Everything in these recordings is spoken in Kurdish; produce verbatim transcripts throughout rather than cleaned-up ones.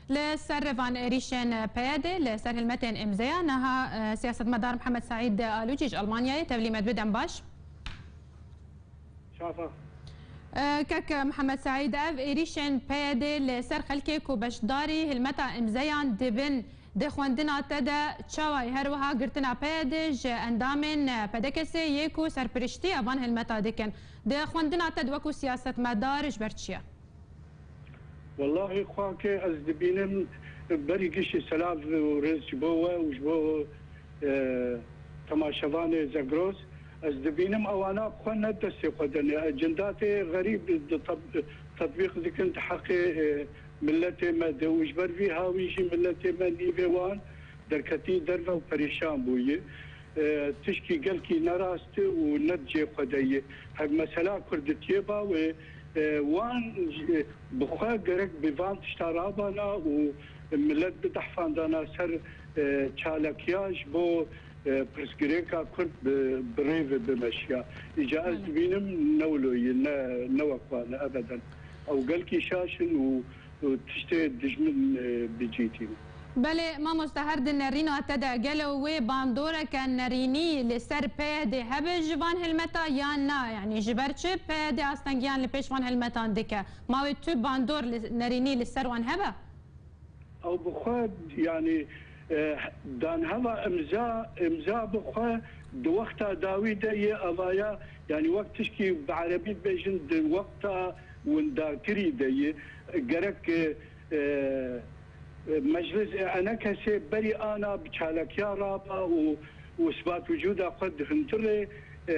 Li ser van êrîşên P Y D, li ser hilmetên îmzeya niha, e, siyasetmedar Mihemed Seîd Alûcî ji Almanyayê tevlî me dibe. Dem baş. Çafa. E, kek Mihemed Seîd, ev êrîşên P Y D li ser xelkê ku beşdarî hilmeta îmzeyan dibin, di xwendina te de çawa ye? Her wiha girtina P Y D ji endamên P D K S'ê yê ku serpiriştiya van hilmeta dikin, di xwendina te de wekû siyasetmedar ji ber çi ye? Wellahî xwake ez dibînim, berî giştî selav û rêz ji bo we û ji bo, e, temaşevanê Zagros. Ez dibînim ewana bi xwe ne destê xwe de ne. Cindatê xerîb di tab-, tetbîq dikin di heqê, e, miletê me de û ji ber vî hawî jî miletê me nîvê wan derketî derve û perîşan bûye. E, tişkî gelkî nerast û ne di cê xwe de ye. Hek mesela Kurditiyê ba wê, e, wan, e, bi xwe gerek bi van tişta rabana û milet bidehfandana ser, e, çalakiya ji bo, e, pirsgirêka Kurd bi, bi rê ve bimeşiya. Îca ez Belê. dibînim ne wilo ye, ne, ne wek wan e, ebeden. Ew gelkî şaş in û û tiştê dijmin, e, bi cî tînin. Belê, mamoste, her di nerîna te de gelo wê bandoreke nerînî li ser P Y D hebe ji van hilmeta yan na? Yanî ji ber çi P Y D astengiyan li pêş van hilmetan dike? Ma wê tu bandor li, nerînî li ser wan hebe? Ew bi xwe, yanî, e, danheva imza, imza bi xwe di wexta dawî de yê evaya, yanî wek tişkî bi erebî dibêjin di wexta windakirî de yê. Gerek, e, e, e, meclis, e, enekesê berî ana bi çalakiya raba û, û isbat wicûda xwe di hundirê, e,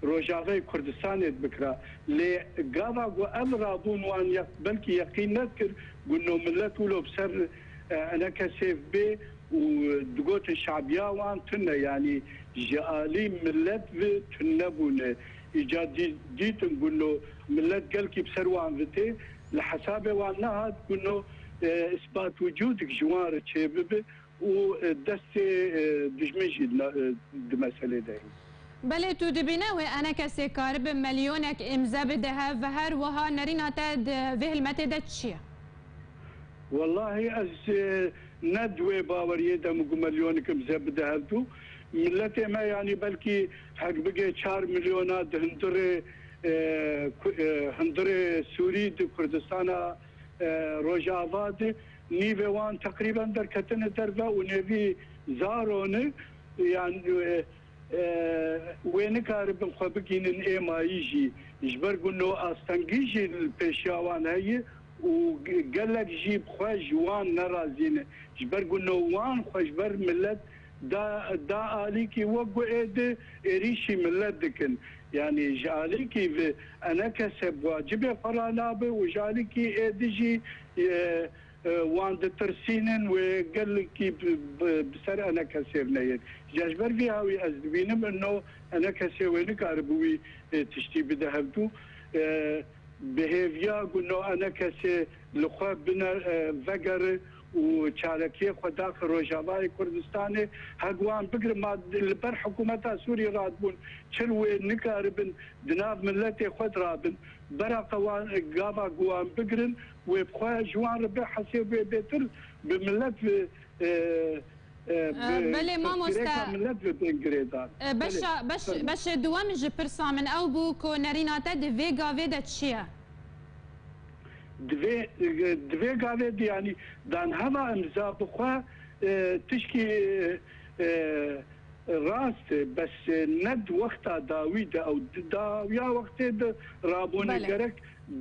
Rojavayê Kurdistanê bikira. Lê gava ku ev rabûn wan ye-, belkî yeqîn nedikir, ku no milet wilo bi ser, e, enekesê bê û digotin şabiya wan tune, yanî ji alî milet ve tune bûne. Îca dî-, dîtin ku no milet gelkî bi ser wan ve tê, li hesabê wan nehat ku no, e, isbat wicûdik ji wan re çêbibe û, e, destê, e, dijmin jî di, e, di meselê de ye. Belê, tu dibîne wê enekesê karibe milyonek îmze bide hev, her wiha nerîna te di vê hilmetê de çi ye? Wellahî ez, e, ne di wê baweriyê de me ku milyonek îmze bide hev dû. Miletê me, yanî belkî hek bigê çar milyona di hundirê, e, ku-, e, hundirê Sûrî di Kurdistana, e, Rojava de, nîvê wan teqrîben derketine derve û nêvî zaro ne, yan, e, e, wê nikaribin xwe bigînin êmayî jî, ji ber ku no astengî jî li pêşiya wan heye û ge-, gelek jî bi xwe ji wan nerazî ne. Ji ber ku no wan xwe ji ber milet da, da alîkî wek ku êdî êrîşî milet dikin. Yanî ji alîkî ve enekese bi wacibê xwe ra nabe û ji alîkî êdî jî, e, e, wan ditirsînin wê gelekî bi, bi, bi ser enekesê ve neyên. Ji, ji ber vî hawî ez dibînim ino enekesê wê nikaribe wî, e, tiştî bide hevdû. E, bi hêviya ku no enekesê li xwe bine, e, vegere û çalakiyê xwe daxe Rojavayê Kurdistanê, hek wan bigirin ma li ber hikûmeta Sûrî radibûn, çi wê nikaribin di nav miletê xwe de rabin, beraqa wan, gava ku wan bigirin, wê bi xwe ji wan re bê hesê wê bêtir bi milet ve, e, e, E, bi belê, mamoste. Pirsgirêka milet ve bên girêdan. E, beşa, Belê, beş, fermo. Beşê duwem ji pirsa min ew bû ku nerîna te di vê gavê de çi ye? Di vê, di vê gavê de, yanî danheva imza bi xwe, e, tişkî, e, rast e, bes, e, ne di wexta dawî de ew di dawiya wextê de rabûne Belê. gerek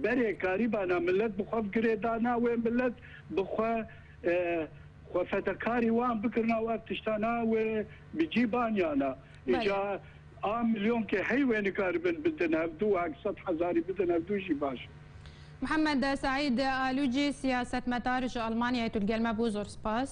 berê karîbana milet bi xwe girêdana wê milet bi xwe, e, xwe fedekarî wan bikirina û ev tiştana wê bi cî baniyana. Belê. Îca a milyonkê hey wê nikaribin bidin hevdû, hek sed hezarî bidin hevdû jî baş. Mihemed Seîd Alûcî, siyasetmedar ji Almanyayê, tu li gel me bû, zor spas.